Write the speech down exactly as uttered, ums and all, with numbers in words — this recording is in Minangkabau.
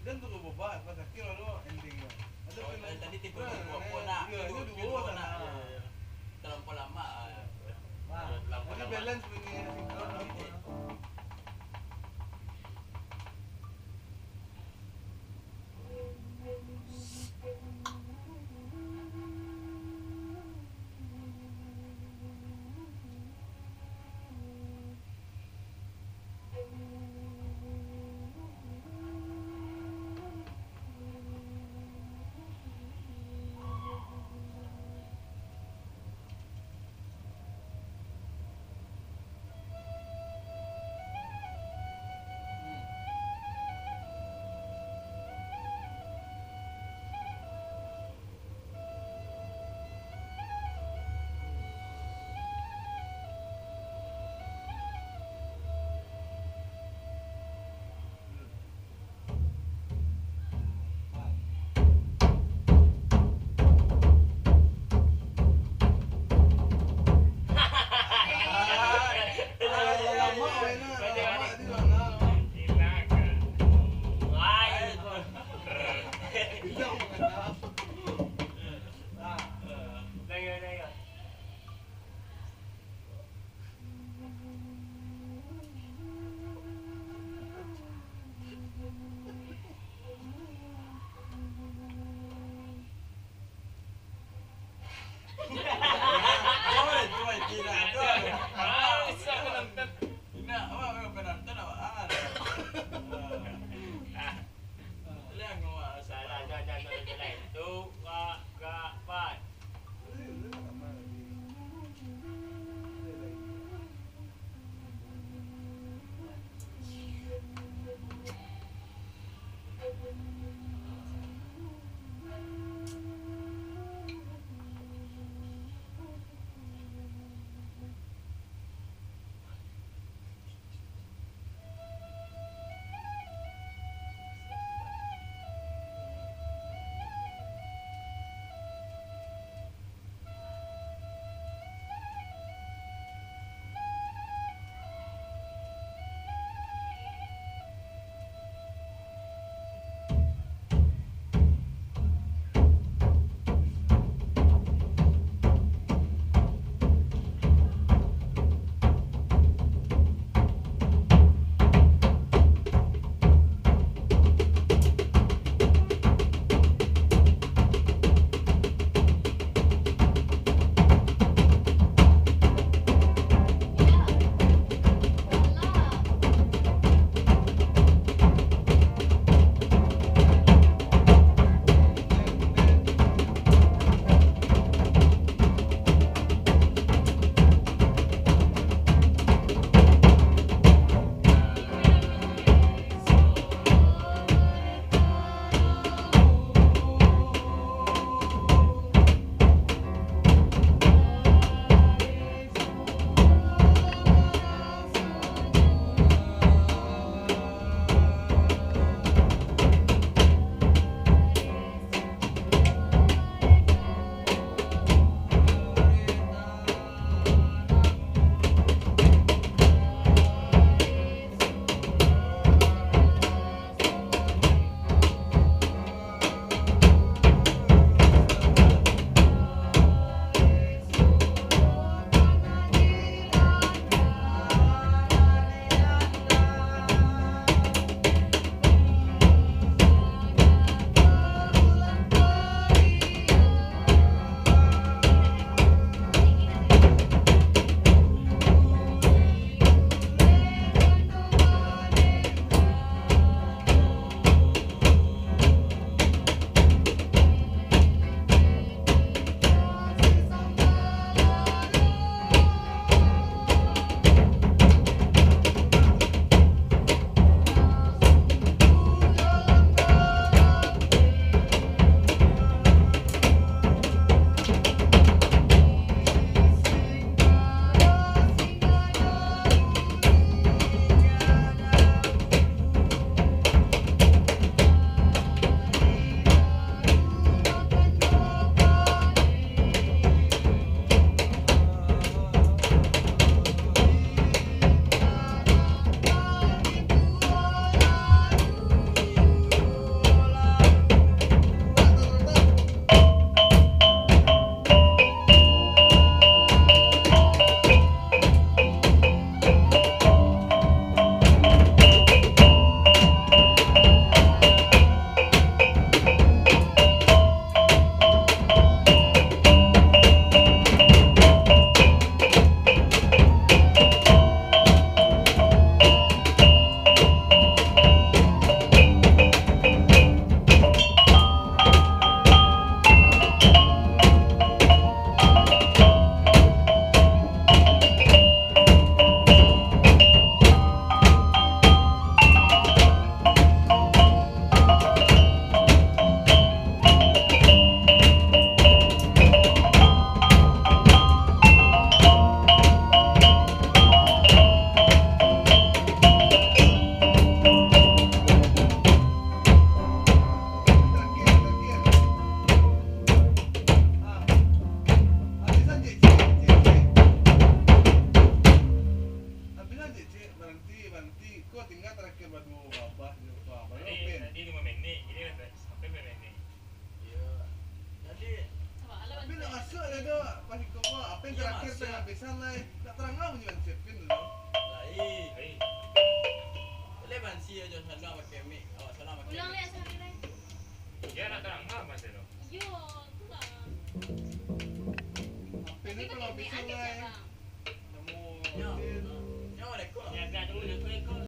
Kan tunggu bobak, pas akhir baru ending. Ada Oh, film. Eh, tadi tipe Nah, buah-buah nah, nak. Iyo, tipe ini dua buah nah. Nah. Iyo, iyo. Terlampau lama, ah. Wah, terlampau jadi lama. Balance bunyi sinkron. Iya. Ko tingga tarakhir baduo babah jo Fa. Baru Tadi, Apin. Tadi limo minik, kini lah sampai limo minik. Iyo. Jadi, Apin nak masuak dah tu. Pas iko ko, Apin Iyo, tarakhir masuak. Tangah pisan lai. Nak tarang lah bunyi bansi Apin dulu. Lai. Lai. Boleh bansi aja, salah pakai mic. Awak salah pakai mic. Ulang lihat sekali lai. Iyo, nak tarang lah bansi tu. Iyo, tu lah. Apin ni tangah pisan lai. Namo Yo. Apin. Yo, rekod lah. Yo, biar